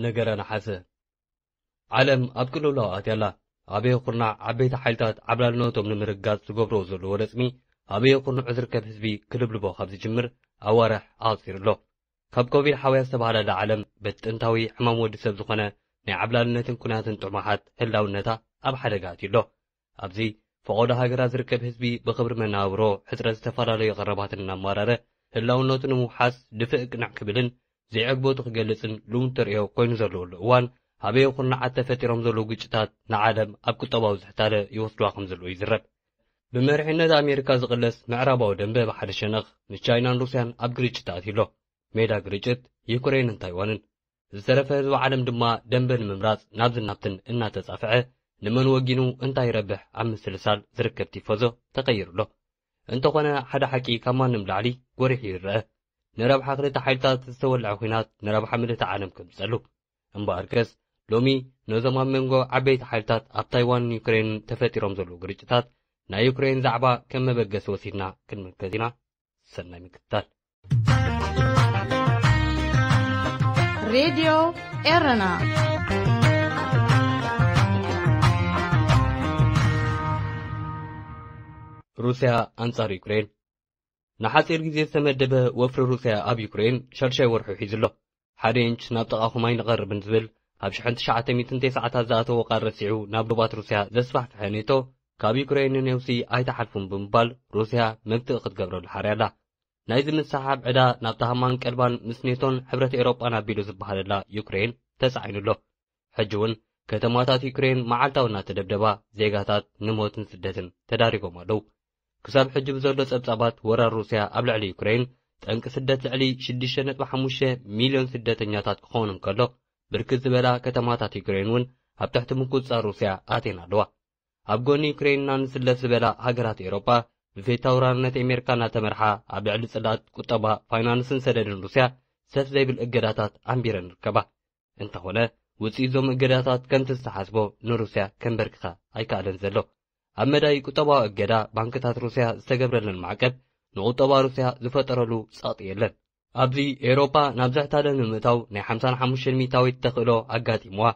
ነገረ ነሓሰ። ዓለም ኣብ ቅልውላው ኣትያ ኣላ። ኣበየ ኩርናዕ ዓበይቲ ሓይልታት ዓብላልነቶም ንምርግጋጽ ዝገብርዎ ዘለዉ ረጽሚ፣ ኣበየ ኩርንዑ ዝርከብ ህዝቢ ክልብልቦ ካብ ዝጅምር ኣዋርሕ ኣቑጺሩ ኣሎ። ካብ ኮቪድ ሓውያ ዝተባህለላ ዓለም፣ በቲ ጥንታዊ ሕማም ወዲ ሰብ ዝኾነ ናይ ዓብላልነትን ኩናትን ጥሙሓት ህላውነታ ኣብ ሓደጋ ኣትዩ ኣሎ። ኣብዚ ፈቐዶ ሃገራት ዝርከብ ህዝቢ ብኽብሪ መነባብሮ፣ ሕጽረት ዝተፈላለዩ ቀረባትን እናማረረ፣ ህላውነቱ ንምውሓስ ድፍእ ቅንዕ ክብልን ዘይዕግበቱ ክገልጽን ልሙድ ተርእዮ ኮይኑ ዘለወሉ እዋን፣ ኣበየ ኩርናዓት ተፈጢሮም ዘለዉ ግጭታት ንዓለም ኣብ ቁጠባዊ ዝሕታለ ይወስድዋ ከም ዘለዉ ይዝረብ። ብመሪሕነት ኣሜሪካ ዝቕለስ ምዕራባዊ ደንበ ብሓደ ሸነኽ ንቻይናን ሩስያን ኣብ ግርጭት ኣትዩ ኣሎ። ሜዳ ግርጭት ዩክሬንን ታይዋንን። ዝተረፈ ህዝቢ ዓለም ድማ ደንበ ንምምራጽ ናብዝን ናብትን እናተጻፍዐ፣ ንመን ወጊኑ እንታይ ይረብሕ ኣብ ምስልሳል ዝርከብ ቲፎዞ ተቐይሩ ኣሎ። እንተኾነ ሓደ ሓቂ ካብ ማንም ላዕሊ ጎሪሑ ይረአ። ንረብሓ ክልተ ሓይልታት ዝተወልዐ ኲናት ንረብሓ ምልእቲ ዓለም ከም ዝጸሉ። እምበኣርከስ ሎሚ ነዞም ኣብ መንጎ ዓበይቲ ሓይልታት ኣብ ታይዋንን ዩክሬንን ተፈጢሮም ዘለዉ ግርጭታት ናይ ዩክሬን ዛዕባ ከም መበገሲ ወሲድና ክንምልከት ኢና። ሰናይ ምክትታል። ሬድዮ ኤረና። ሩስያ ኣንጻር ዩክሬን። ንሓጺር ግዜ ዝተመደበ ወፍሪ ሩስያ ኣብ ዩክሬን ሻድሻይ ወርሑ ሒዙ ኣሎ። ሓደ ኢንች ናብ ጥቓኹም ኣይንቐርብን ዝብል ኣብ ሽሕን ትሽዓተ ሚእትን ተስዓታት ዝኣተወ ቃል ረሲዑ ናብ ዶባት ሩስያ ዘስፋሕፍሐ ኔቶ፣ ካብ ዩክሬን ንኔውሲ ኣይትሓልፉን ብምባል ሩስያ መግትኢ ክትገብረሉ ሓርያ ኣላ። ናይዚ ምስሓብ ዕዳ ናብታ ሃማን ቀልባን ምስ ኔቶን ሕብረት ኤውሮጳን ኣቢሉ ዝበሃለላ ዩክሬን ተጻዒኑ ኣሎ። ሕጂ እውን ከተማታት ዩክሬን መዓልታዊ እናተደብደባ፣ ዜጋታት ንሞትን ስደትን ተዳሪጎም ኣለዉ። ክሳብ ሕጂ ብዘሎ ጸብጻባት፣ ወራር ሩስያ ኣብ ልዕሊ ዩክሬን ጠንቂ ስደት ልዕሊ ሽዱሽተ ነጥቢ ሓሙሽተ ሚልዮን ስደተኛታት ክኸውን እንከሎ፣ ብርክት ዝበላ ከተማታት ዩክሬን እውን ኣብ ትሕቲ ምቁጽጻር ሩስያ ኣትየን ኣለዋ። ኣብ ጎኒ ዩክሬንና ንስለፍ ዝበላ ሃገራት ኤውሮጳ፣ ብፌታውራርነት ኣሜሪካ እናተመርሓ ኣብ ልዕሊ ጽላት ቁጠባ፣ ፋይናንስን ሰደድን ሩስያ ሰፍ ዘይብል እገዳታት ኣንቢረን ይርከባ። እንተኾነ፣ ውጽኢት እዞም እገዳታት ከምቲ ዝተሓስቦ ንሩስያ ከንበርክኻ ኣይከኣለን ዘሎ። ኣብ መዳይ ቁጠባዊ እገዳ፣ ባንክታት ሩስያ ዝተገብረለን ማዕቀብ ንቁጠባ ሩስያ ዝፈጠረሉ ጸቕጢ የለን። ኣብዚ ኤውሮጳ ናብ ዝሕታለ ንምእታው ናይ ሓምሳን ሓሙሽተን ሚእታዊት ተኽእሎ ኣጋጢምዋ።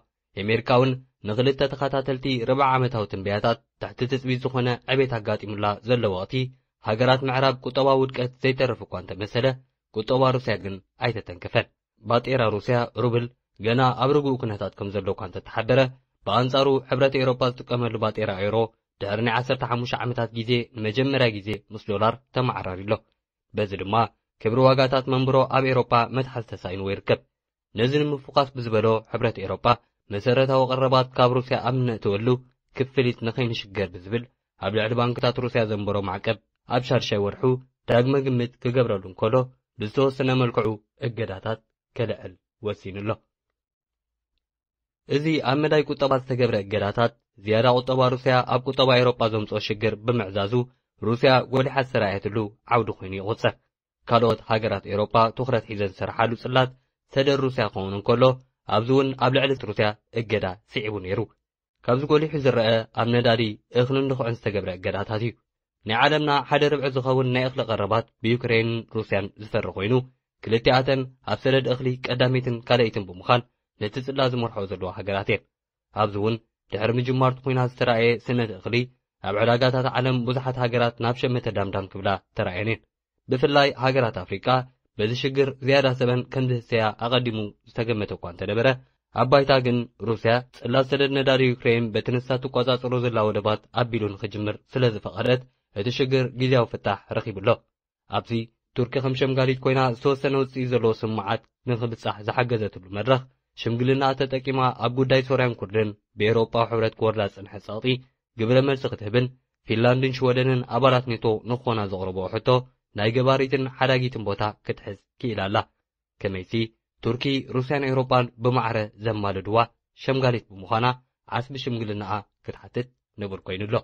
ኣሜሪካ እውን ንኽልተ ተኸታተልቲ ርብዓ ዓመታዊ ትንበያታት ትሕቲ ትጽቢት ዝኾነ ዕቤት ኣጋጢሙላ ዘሎ ወቕቲ፣ ሃገራት ምዕራብ ቁጠባዊ ውድቀት ዘይተርፍ እኳ እንተመሰለ፣ ቁጠባ ሩስያ ግን ኣይተተንከፈን። ባጤራ ሩስያ ሩብል ገና ኣብ ርጉእ ኩነታት ከም ዘሎ እኳ እንተተሓበረ፣ ብኣንጻሩ ሕብረት ኤውሮጳ ዝጥቀመሉ ባጤራ ኤውሮ ድሕሪ ናይ ዓሰርተ ሓሙሽተ ዓመታት ግዜ ንመጀመርያ ግዜ ምስ ዶላር ተመዓራሪ ኣሎ። በዚ ድማ ክብሪ ዋጋታት መንብሮ ኣብ ኤውሮጳ መትሓዚ ተሳኢንዎ ይርከብ። ነዚ ንምፍኳስ ብዝበሎ፣ ሕብረት ኤውሮጳ መሰረታዊ ቀረባት ካብ ሩስያ ኣብ እነእትወሉ ክፍሊት ንኸይንሽገር ብዝብል ኣብ ልዕሊ ባንክታት ሩስያ ዘንበሮ ማዕቀብ ኣብ ሻድሻይ ወርሑ ዳግመ ግምት ክገብረሉ እንከሎ፣ ብዝተወሰነ መልክዑ እገዳታት ከልዕል ወሲኑ ኣሎ። እዚ ኣብ መዳይ ቁጠባ ዝተገብረ እገዳታት፣ ዝያዳ ቁጠባ ሩስያ ኣብ ቁጠባ ኤውሮጳ ዘምጽኦ ሽግር ብምዕዛዙ፣ ሩስያ ጎሊሓ ዝተራእየትሉ ዓውዲ ኮይኑ ይቑጸር። ካልኦት ሃገራት ኤውሮጳ ትኹረት ሒዘን ዝሰርሓሉ ጽላት ሰደድ ሩስያ ክኸውን እንከሎ፣ ኣብዚ እውን ኣብ ልዕሊ ሩስያ እገዳ ስዒቡ ነይሩ። ካብዚ ጎሊሑ ዝረአ፣ ኣብ ነዳዲ፣ እኽልን ድኹዕን ዝተገብረ እገዳታት እዩ። ናይ ዓለምና ሓደ ርብዒ ዝኸውን ናይ እኽሊ ቀረባት ብዩክሬንን ሩስያን ዝፈሪ ኮይኑ፣ ክልቲኣተን ኣብ ሰደድ እኽሊ ቀዳመይትን ካልኣይትን ብምዃን ነቲ ጽላት ዝመርሕኦ ዘለዋ ሃገራት እየን። ኣብዚ እውን ድሕሪ ምጅማር እቲ ኲናት ዝተራእየ ስእነት እኽሊ፣ ኣብ ዕዳጋታት ዓለም ብዙሓት ሃገራት ናብ ሸመተ ዳምዳም ክብላ ተራእየን እየን። ብፍላይ ሃገራት ኣፍሪቃ በዚ ሽግር ዝያዳ ሰበን ከም ዝህሰያ ኣቐዲሙ ዝተገመተ እኳ እንተነበረ፣ ኣብ ባይታ ግን ሩስያ ጽላት ሰደድ ነዳዲ ዩክሬን በቲ ንሳ ትቆጻጸሮ ዘላ ወደባት ኣቢሉ ንኽጅምር ስለ ዝፈቐደት፣ እቲ ሽግር ግዜያዊ ፍታሕ ረኺቡ ኣሎ። ኣብዚ ቱርኪ ከም ሸምጋሊት ኮይና ዝተወሰነ ውጽኢት ዘለዎ ስምምዓት ንኽብጻሕ ዝሓገዘትሉ መድረኽ ሽምግልና ተጠቂማ ኣብ ጉዳይ ሶርያን ኩርድን ብኤውሮጳዊ ሕብረት ክወርዳ ዝጸንሐ ጸቕጢ ግብረ መልሲ ክትህብን ፊንላንድን ሽወደንን ኣባላት ኔቶ ንክኾና ዘቕረብኦ ሕቶ ናይ ገባሪትን ሓዳጊትን ቦታ ክትሕዝ ክኢላ ኣላ። ከመይሲ ቱርኪ ሩስያን ኤውሮጳን ብማዕረ ዘማልድዋ ሸምጋሊት ብምዃና ዓስቢ ሽምግልናኣ ክትሓትት ንቡር ኮይኑ ኣሎ።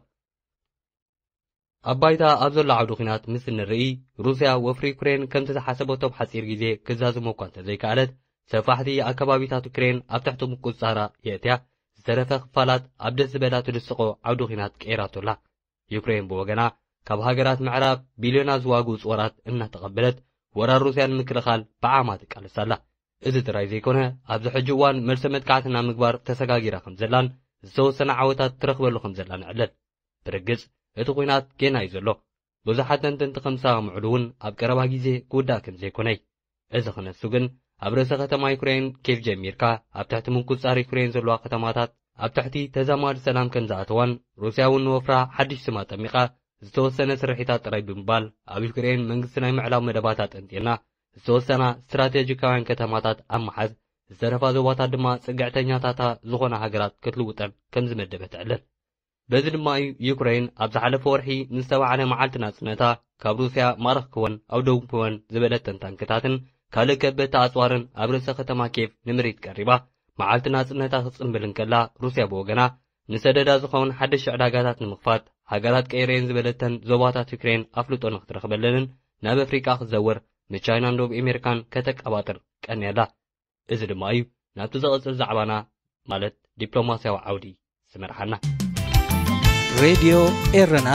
ኣብ ባይታ ኣብ ዘሎ ዓውዲ ኲናት ምስ እንርኢ፣ ሩስያ ወፍሪ ዩክሬን ከምቲ ዝሓሰበቶ ኣብ ሓጺር ግዜ ክዛዝሞ እኳ እንተዘይከኣለት፣ ሰፋሕቲ ኣከባቢታት ዩክሬን ኣብ ትሕቲ ምቁጽጻራ የእትያ፣ ዝተረፈ ክፋላት ኣብ ደስ ዝበላ ትድስቖ ዓውዲ ኲናት ቀይራቶ ኣላ። ዩክሬን ብወገና፣ ካብ ሃገራት ምዕራብ ቢልዮናት ዝዋግኡ ጾራት እናተቐበለት፣ ወራር ሩስያ ንምክልኻል ብዓማ ትቃለስ ኣላ። እዚ ጥራይ ዘይኮነ፣ ኣብዚ ሕጂ እዋን መልሰ መጥቃዕቲ ናብ ምግባር ተሰጋጊራ ከም ዘላን ዝተወሰነ ዓወታት ትረኽበሉ ከም ዘላን ይዕለል። ብርግጽ፣ እቲ ኲናት ጌና እዩ ዘሎ። ብዙሓት ተንተንቲ ከም ዝሰማምዕሉ እውን ኣብ ቀረባ ግዜ ክውዳእ ከም ዘይኮነይ። እዚ ክነሱ ግን፣ ኣብ ርእሰ ከተማ ዩክሬን ኬቭ ጀሚርካ፣ ኣብ ትሕቲ ምቁጽጻር ዩክሬን ዘለዋ ከተማታት ኣብ ትሕቲ ተዛማዲ ሰላም ከም ዝኣተዋን፣ ሩስያ እውን ንወፍራ ሓድሽ ስማ ጠሚቓ፣ ዝተወሰነ ስርሒታት ጥራይ ብምባል፣ ኣብ ዩክሬን መንግስቲ ናይ ምዕላው መደባት ኣጠንጢና፣ ዝተወሰና ስትራቴጂካውያን ከተማታት ኣብ ምሓዝ፣ ዝተረፋ ዞባታት ድማ ጽግዕተኛታታ ዝኾና ሃገራት ክትልውጠን ከም ዝመደበት ትዕለል። በዚ ድማ እዩ ዩክሬን ኣብ ዝሓለፈ ወርሒ ንዝተባዕለ መዓልቲ ናጽነታ ካብ ሩስያ ማረኽክወን፣ ኣውደምክወን ዝበለተን ታንክታትን ካልእ ከበድቲ ኣጽዋርን ኣብ ርእሰ ከተማ ኬቭ ንምርኢት ቀሪባ። መዓልቲ ናጽነታ ክትጽንብል እንከላ፣ ሩስያ ብወገና ንሰደዳ ዝኸውን ሓደሽ ዕዳጋታት ንምኽፋት፣ ሃገራት ቀይረየን ዝበለተን ዞባታት ዩክሬን ኣፍልጦ ንክትረኽበለንን ናብ ኣፍሪቃ ክትዘውር ንቻይናን ደቡብ ኣሜሪካን ከተቀባጥር ቀንያላ። እዚ ድማ እዩ ናብቲ ዝቕጽል ዛዕባና፣ ማለት ዲፕሎማስያዊ ዓውዲ ዝመርሓና። ሬድዮ ኤረና፣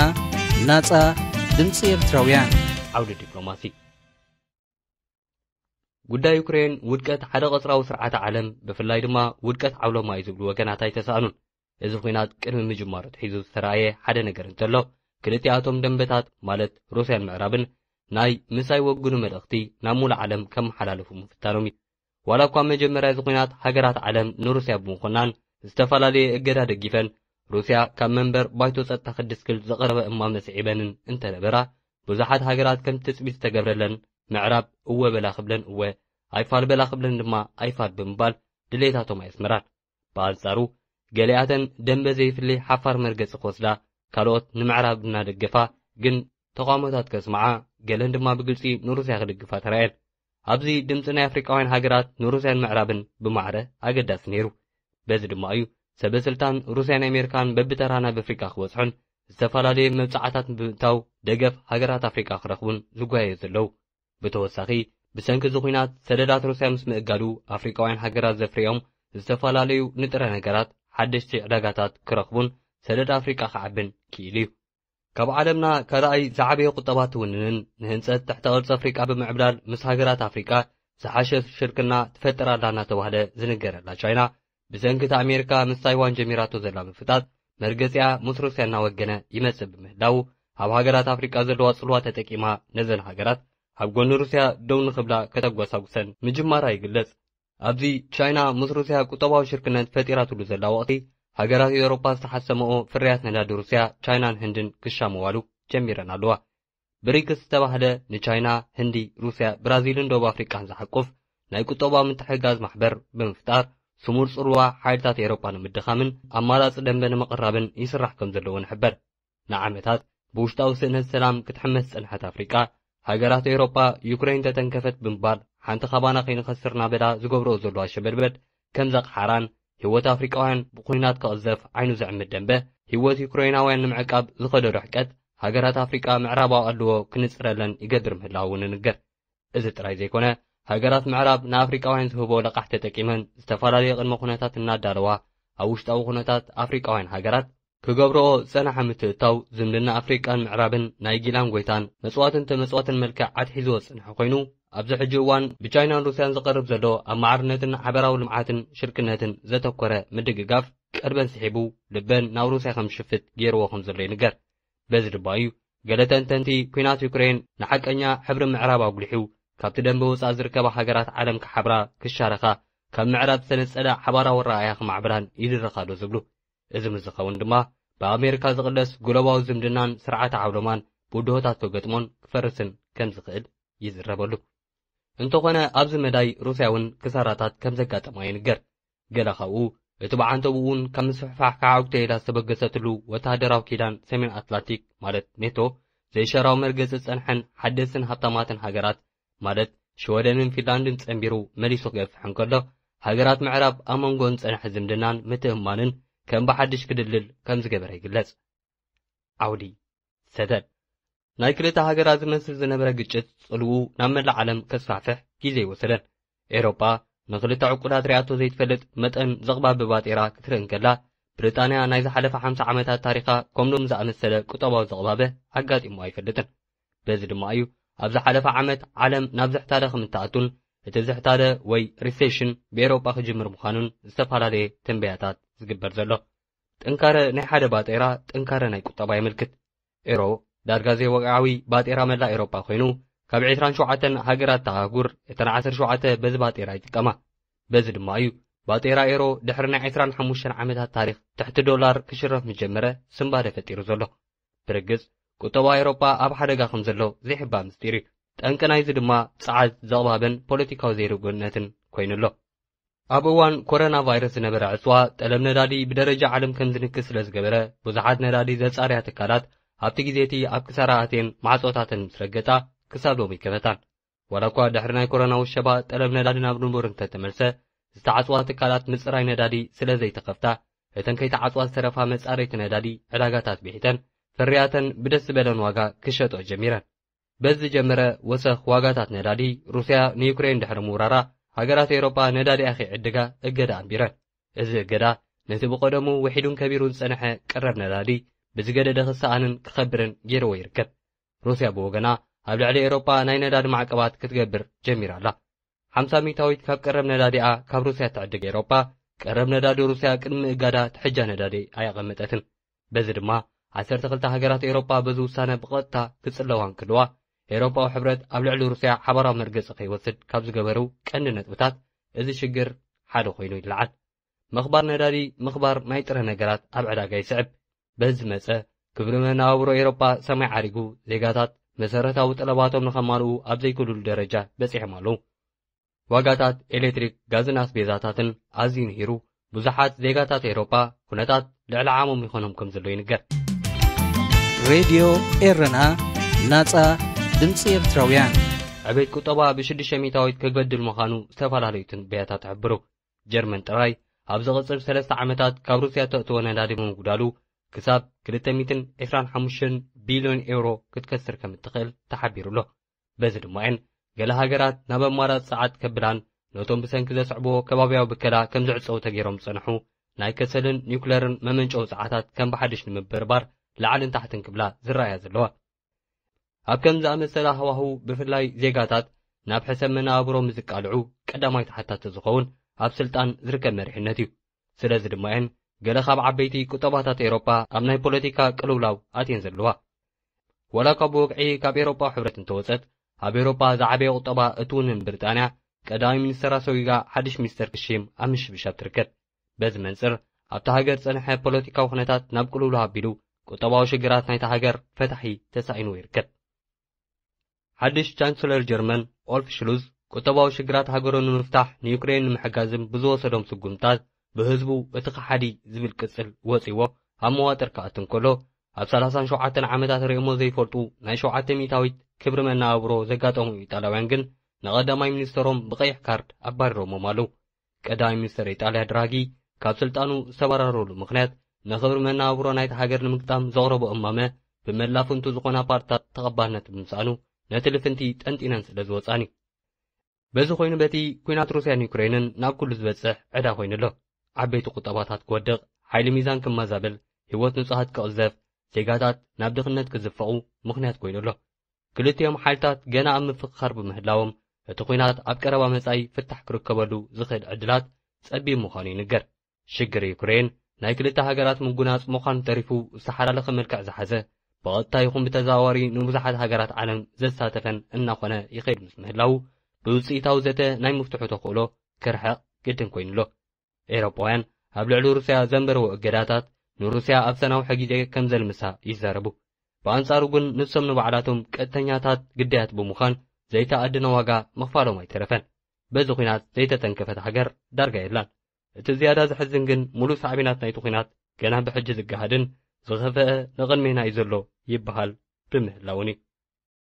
ናጻ ድምጺ ኤርትራውያን። ዓውዲ ዲፕሎማሲ። ጉዳይ ዩክሬን ውድቀት ሓደ ቀጽራዊ ስርዓተ ዓለም፣ ብፍላይ ድማ ውድቀት ዓውሎማ እዩ ዝብሉ ወገናት ኣይተሳእኑን። እዚ ኲናት ቅድሚ ምጅማሩ ኣትሒዙ ዝተራእየ ሓደ ነገር እንተሎ፣ ክልቲኣቶም ደንበታት፣ ማለት ሩስያን ምዕራብን፣ ናይ ምሳይ ወግኑ መልእኽቲ ናብ ሙሉእ ዓለም ከመሓላልፉ ምፍታኖም እዩ። ዋላ እኳ መጀመርያ እዚ ኲናት ሃገራት ዓለም ንሩስያ ብምኹናን ዝተፈላለየ እገዳ ደጊፈን፣ ሩስያ ካብ መንበር ባይቶ ጸጥታ ክድስክል ዝቐረበ እማመ ስዒበንን እንተነበራ፣ ብዙሓት ሃገራት ከም ትጽቢት ዝተገብረለን፣ ምዕራብ እወ በላ ክብለን እወ፣ ኣይፋል በላ ክብለን ድማ ኣይፋል ብምባል ድሌታቶም ኣየስመራን። ብኣንጻሩ፣ ገሊኣተን ደንበ ዘይፍሊ ሓፋር መርገጺ ክወስዳ፣ ካልኦት ንምዕራብ እናደገፋ ግን ተቓውሞታት ከስምዓ፣ ገለን ድማ ብግልጺ ንሩስያ ክድግፋ ተራእየን። ኣብዚ ድምጺ ናይ ኣፍሪቃውያን ሃገራት ንሩስያን ምዕራብን ብማዕረ ኣገዳሲ ነይሩ። በዚ ድማ እዩ ሰበ ስልጣን ሩስያን ኣሜሪካን በብተራ ናብ ኣፍሪቃ ክበጽሑን ዝተፈላለየ መብጽዓታት ብምእታው ደገፍ ሃገራት ኣፍሪቃ ክረኽቡን ዝጓየዩ ዘለዉ። ብተወሳኺ፣ ብሰንኪ እዚ ኲናት ሰደዳት ሩስያ ምስ ምእጋዱ፣ ኣፍሪቃውያን ሃገራት ዘፍርዮም ዝተፈላለዩ ንጥረ ነገራት ሓደሽቲ ዕዳጋታት ክረኽቡን ሰደድ ኣፍሪቃ ክዓብን ክኢሉ እዩ። ካብ ዓለምና ካልኣይ ዝዓበየ ቁጠባ ትውንንን ንህንጸት ትሕተ ቅርጺ ኣፍሪቃ ብምዕብላል ምስ ሃገራት ኣፍሪቃ ዝሓሸ ሽርክና ትፈጥር ኣላ እናተባህለ ዝንገረላ ቻይና፣ ብሰንኪ እቲ ኣሜሪካ ምስ ታይዋን ጀሚራቶ ዘላ ምፍጣጥ፣ መርገጺኣ ምስ ሩስያ እናወገነ ይመጽእ ብምህላዉ፣ ኣብ ሃገራት ኣፍሪቃ ዘለዋ ጽልዋ ተጠቂማ ነዘን ሃገራት ኣብ ጎኒ ሩስያ ደው ንኽብላ ከተጓሳጉሰን ምጅማራ ይግለጽ። ኣብዚ ቻይና ምስ ሩስያ ቁጠባዊ ሽርክነት ፈጢራትሉ ዘላ ወቕቲ፣ ሃገራት ኤውሮጳ ዝተሓሰመኦ ፍርያት ነዳዲ ሩስያ፣ ቻይናን ህንድን ክሻመዋሉ ጀሚረን ኣለዋ። ብሪክስ ዝተባህለ ንቻይና፣ ህንዲ፣ ሩስያ፣ ብራዚልን ደቡብ ኣፍሪቃን ዝሓቁፍ ናይ ቁጠባዊ ምትሕግጋዝ ማሕበር ብምፍጣር፣ ስሙር ጽልዋ ሓይልታት ኤውሮጳ ንምድኻምን ኣማራጺ ደንበ ንምቕራብን ይስራሕ ከም ዘለዎ ንሕበር። ንዓመታት ብውሽጣዊ ስእነት ሰላም ክትሕመስ ዝጸንሐት ኣፍሪቃ፣ ሃገራት ኤውሮጳ ዩክሬን ተተንከፈት ብምባል ሓንቲ ካባና ከይንኸስር እናበላ ዝገብርኦ ዘለዋ ሸበድበድ ከም ዘቕሓራን ህይወት ኣፍሪቃውያን ብኹናት ክቕዘፍ ዓይኑ ዘዕምት ደንበ፣ ህይወት ዩክሬናውያን ንምዕቃብ ዝኸዶ ርሕቀት፣ ሃገራት ኣፍሪቃ ምዕራባዊ ኣድልዎ ክንጽረለን ይገብር ምህላዉ እውን ይንገር። እዚ ጥራይ ዘይኮነ፣ ሃገራት ምዕራብ ንኣፍሪቃውያን ዝህቦ ለቓሕ ተጠቂመን ዝተፈላለየ ቅድመ ኩነታት እናዳለዋ፣ ኣብ ውሽጣዊ ኩነታት ኣፍሪቃውያን ሃገራት ክገብርኦ ዝጸንሓ ምትእትታው ዝምድና ኣፍሪቃን ምዕራብን ናይ ጊላን ጎይታን መጽዋትን ተመጽዋትን መልክዕ ኣትሒዝዎ ዝጸንሐ ኮይኑ፣ ኣብዚ ሕጂ እዋን ብቻይናን ሩስያን ዝቐርብ ዘሎ ኣብ ማዕርነትን ሓበራዊ ልምዓትን ሽርክነትን ዘተኮረ ምድግጋፍ ቀልበን ስሒቡ ልበን ናብ ሩስያ ከም ዝሽፍት ገይርዎ ከም ዘሎ ይንገር። በዚ ድማ እዩ ገለ ተንተንቲ ኲናት ዩክሬን ንሓቀኛ ሕብሪ ምዕራብ ኣጉሊሑ፣ ካብቲ ደንበ ወጻኢ ዝርከባ ሃገራት ዓለም ክሓብራ፣ ክሻረኻ፣ ካብ ምዕራብ ዝተነጸለ ሓባራዊ ኣረኣእያ ክማዕብላን ይድረኻ ኣሎ ዝብሉ። እዚ ምስ ዝኸውን ድማ፣ ብኣሜሪካ ዝቕለስ ግሎባዊ ዝምድናን ስርዓተ ዓውሎማን ብድሆታት ክገጥሞን ክፈርስን ከም ዝኽእል ይዝረበሉ። እንተኾነ፣ ኣብዚ መዳይ ሩስያ እውን ክሳራታት ከም ዘጋጠማ ይንገር። ገለ ካብኡ፣ እቲ ብዓንተብኡ እውን ካብ ምስፍሕፋሕ ክዓውቶ ኢላ ዝተበገሰትሉ ወተሃደራዊ ኪዳን ሰሜን ኣትላንቲክ፣ ማለት ኔቶ፣ ዘይሸራዊ መርገጺ ዝጸንሐን ሓደስትን ሃብታማትን ሃገራት፣ ማለት ሽወደንን ፊንላንድን ጸንቢሩ መሊሱ ክገፍሕ እንከሎ፣ ሃገራት ምዕራብ ኣብ መንጎን ዝጸንሐ ዝምድናን ምትእምማንን ከም ብሓድሽ ክድልድል ከም ዝገበረ ይግለጽ። ዓውዲ ሰደድ። ናይ ክልተ ሃገራት ዝመስል ዝነበረ ግጭት ጽልውኡ ናብ መላእ ዓለም ከስፋሕፍሕ ግዜ ኣይወሰደን። ኤውሮጳ ንኽልተ ዕቁዳት ሪኣቶ ዘይትፈልጥ መጠን ዘቕባቢ ባጤራ ክትርኢ እንከላ፣ ብሪጣንያ ናይ ዝሓለፈ ሓምሳ ዓመታት ታሪኻ ከምዞም ዝኣመሰለ ቁጠባዊ ዘቕባበ ኣጋጢሞ ኣይፈልጥን። በዚ ድማ እዩ ኣብ ዝሓለፈ ዓመት ዓለም ናብ ዝሕታለ ከም እትኣቱን እቲ ዝሕታለ ወይ ሪሴሽን ብኤውሮጳ ክጅምር ምዃኑን ዝተፈላለየ ትንበያታት ዝግበር ዘሎ። ጥንካረ ናይ ሓደ ባጤራ ጥንካረ ናይ ቁጠባ የመልክት። ኤሮ ዳርጋ ዘይወግዓዊ ባጤራ መላእ ኤውሮጳ ኮይኑ፣ ካብ ዕስራን ሸውዓተን ሃገራት እታ ኣህጉር እተን ዓሰርተ ሸውዓተ በዚ ባጤራ ይጥቀማ። በዚ ድማ እዩ ባጤራ ኤሮ ድሕሪ ናይ ዕስራን ሓሙሽተን ዓመታት ታሪኽ ትሕቲ ዶላር ክሽረፍ ምስ ጀመረ ስንባደ ፈጢሩ ዘሎ። ብርግጽ ቁጠባ ኤውሮጳ ኣብ ሓደጋ ከም ዘሎ ዘይሕባእ ምስጢር እዩ። ጠንቂ ናይዚ ድማ ጸዓት ዘቕባብን ፖለቲካዊ ዘይርጉእነትን ኮይኑ ኣሎ። ኣብ እዋን ኮሮና ቫይረስ ዝነበረ ዕጽዋ ጠለብ ነዳዲ ብደረጃ ዓለም ከም ዝንክስ ስለ ዝገበረ፣ ብዙሓት ነዳዲ ዘጻርያ ትካላት ኣብቲ ግዜ እቲ ኣብ ክሳራ ኣትየን ማዕጾታተን ምስ ረገጻ ክሳብ ሎሚ ኣይከፈታን። ዋላ እኳ ድሕሪ ናይ ኮሮና ውሸባ ጠለብ ነዳዲ ናብ ንቡር እንተተመልሰ፣ ዝተዓጽዋ ትካላት ምጽራይ ነዳዲ ስለ ዘይተኸፍታ፣ እተን ከይተዓጽዋ ዝተረፋ መጻረይቲ ነዳዲ ዕዳጋታት ብሒተን ፍርያተን ብደስ ዝበለን ዋጋ ክሸጦ ጀሚረን። በዚ ዝጀመረ ወሰኽ ዋጋታት ነዳዲ፣ ሩስያ ንዩክሬን ድሕሪ ምውራራ፣ ሃገራት ኤውሮጳ ነዳዲኣ ከይዕድጋ እገዳ ኣንቢረን። እዚ እገዳ ነቲ ብቐደሙ ውሒዱን ከቢሩን ዝጸንሐ ቀረብ ነዳዲ ብዝገደደ ክሰኣንን ክኸብርን ገይርዎ ይርከብ። ሩስያ ብወገና ኣብ ልዕሊ ኤውሮጳ ናይ ነዳዲ ማዕቀባት ክትገብር ጀሚራ ኣላ። ሓምሳ ሚእታዊት ካብ ቀረብ ነዳዲኣ ካብ ሩስያ ትዕድግ ኤውሮጳ፣ ቀረብ ነዳዲ ሩስያ ቅድሚ እጋዳ ትሕጃ ነዳዲ ኣየቐመጠትን። በዚ ድማ ዓሰርተ ክልተ ሃገራት ኤውሮጳ በዚ ውሳነ ብቐጥታ ክጽለዋ እንክልዋ፣ ኤውሮጳዊ ሕብረት ኣብ ልዕሊ ሩስያ ሓባራዊ መርገጺ ከይወስድ ካብ ዝገበሩ ቀንዲ ነጥብታት እዚ ሽግር ሓደ ኮይኑ ይለዓል። ምኽባር ነዳዲ፣ ምኽባር ናይ ጥረ ነገራት ኣብ ዕዳጋ ይስዕብ። በዚ መጸ፣ ክብሪ መነባብሮ ኤውሮጳ ሰማይ ዓሪጉ፣ ዜጋታት መሰረታዊ ጠለባቶም ንኸማልኡ ኣብ ዘይክእሉሉ ደረጃ በጺሖም ኣለዉ። ዋጋታት ኤሌክትሪክ፣ ጋዝን ኣስቤዛታትን ኣዝዩ ንሂሩ፣ ብዙሓት ዜጋታት ኤውሮጳ ኩነታት ልዕሊ ዓሞም ይኾኖም ከም ዘሎ ይንገር። ሬድዮ ኤረና፣ ናጻ ድምጺ ኤርትራውያን። ዕቤት ቁጠባ ብሽዱሽተ ሚእታዊት ክበድል ምዃኑ ዝተፈላለዩ ትንበያታት ይሕብሩ። ጀርመን ጥራይ ኣብ ዝቕጽል ሰለስተ ዓመታት ካብ ሩስያ ተእትዎ ነዳዲ ብምጉዳሉ ክሳብ ክልተ ሚእትን ዕስራን ሓሙሽተን ቢልዮን ኤውሮ ክትከስር ከም እትኽእል ተሓቢሩ ኣሎ። በዚ ድማ እየን ገለ ሃገራት ናብ ኣማራጺ ጸዓት ከብላን ነቶም ብሰንኪ ዘስዕብዎ ከባብያዊ ብከላ ከም ዝዕጸዉ ተገይሮም ዝጸንሑ ናይ ከሰልን ኒውክለርን መመንጨዊ ጸዓታት ከም ብሓድሽ ንምብርባር ላዕልን ታሕትን ክብላ ዝረኣያ ዘለዋ። ኣብ ከም ዝኣመሰለ ሃዋህው ብፍላይ ዜጋታት ናብ ሕሰብ መነባብሮ ምስ ዝቃልዑ ቀዳማይ ተሓታቲ ዝኸውን ኣብ ስልጣን ዝርከብ መሪሕነት እዩ። ስለዚ ድማ እየን ገለ ካብ ዓበይቲ ቁጠባታት ኤውሮጳ ኣብ ናይ ፖለቲካ ቅልውላው ኣትየን ዘለዋ። ዋላ እኳ ብወግዒ ካብ ኤውሮጳዊ ሕብረት እንተወጸት፣ ኣብ ኤውሮጳ ዝዓበየ ቁጠባ እትውንን ብሪጣንያ ቀዳማይ ሚኒስተራ ሰጒጋ ሓድሽ ሚኒስተር ክሽይም ኣብ ምሽብሻብ ትርከብ። በዚ መንጽር ኣብታ ሃገር ዝጸንሐ ፖለቲካዊ ኩነታት ናብ ቅልውላው ኣቢሉ ቁጠባዊ ሽግራት ናይታ ሃገር ፈታሒ ተሳኢንዎ ይርከብ። ሓድሽ ቻንስለር ጀርመን ኦልፍ ሽሉዝ ቁጠባዊ ሽግራት ሃገሩ ንምፍታሕ ንዩክሬን ንምሕጋዝን ብዝወሰዶም ስጉምታት ብህዝቡ እቲ ከሓዲ ዝብል ቅጽል ወጺዎ ኣብ መዋጥር ክኣቱ እንከሎ፣ ኣብ ሰላሳን ሸውዓተን ዓመታት ርእዮሞ ዘይፈልጡ ናይ ሸውዓተ ሚእታዊት ክብሪ መነባብሮ ዘጋጠሙ ኢጣልያውያን ግን ንቐዳማይ ሚኒስተሮም ብቐይሕ ካርድ ኣባሪሮሞም ኣለዉ። ቀዳማይ ሚኒስተር ኢጣልያ ድራጊ ካብ ስልጣኑ ዝተበራረሉ ምኽንያት ንኽብሪ መነባብሮ ናይቲ ሃገር ንምግጣም ዘቕረቦ እማመ ብመላፍንቱ ዝኾና ፓርትታት ተቐባልነት ብምስኣኑ ነቲ ልፍንቲ ጠንጢነን ስለ ዝወጻን እዩ። በዚ ኮይኑ በቲ ኲናት ሩስያን ዩክሬንን ናብ ኩሉ ዝበጽሕ ዕዳ ኮይኑ ኣሎ። ዓበይቲ ቁጠባታት ክወድቕ፣ ሓይሊ ሚዛን ክመዛበል፣ ህይወት ንጹሃት ክቕዘፍ፣ ዜጋታት ናብ ድኽነት ክዝፈቑ ምኽንያት ኮይኑ ኣሎ። ክልቲኦም ሓይልታት ገና ኣብ ምፍኽኻር ብምህላዎም፣ እቲ ኲናት ኣብ ቀረባ መጻኢ ፍታሕ ክርከበሉ ዝኽእል ዕድላት ጸቢብ ምዃኑ ይንገር። ሽግር ዩክሬን ናይ ክልተ ሃገራት ምጉናጽ ምዃኑ ተሪፉ ዝተሓላለኸ መልክዕ ዝሓዘ፣ ብቐጥታ ይኹን ብተዘዋዋሪ ንብዙሓት ሃገራት ዓለም ዘሳተፈን እናኾነ ይኸይድ ምስ ምህላው፣ ብውጽኢታዊ ዘተ ናይ ምፍትሑ ተኽእሎ ክርሕቕ ግድን ኮይኑ ኣሎ። ኤውሮጳውያን ኣብ ልዕሊ ሩስያ ዘንበርዎ እገዳታት ንሩስያ ኣብ ሰናውሒ ግዜ ከም ዘልምሳ ይዛረቡ። ብኣንጻሩ ግን ንሶም ንባዕላቶም ቀጥተኛታት ግዳያት ብምዃን ዘይተኣድነ ዋጋ ምኽፋሎም ኣይተረፈን። በዚ ኲናት ዘይተተንከፈት ሃገር ዳርጋ የላን። እቲ ዝያዳ ዘሕዝን ግን ምሉእ ሳዕቤናት ናይቲ ኲናት ገና ብሕጂ ዝገሃድን ዝኸፍአ ንቕድሜና እዩ ዘሎ ይበሃል ብምህላውን እዩ።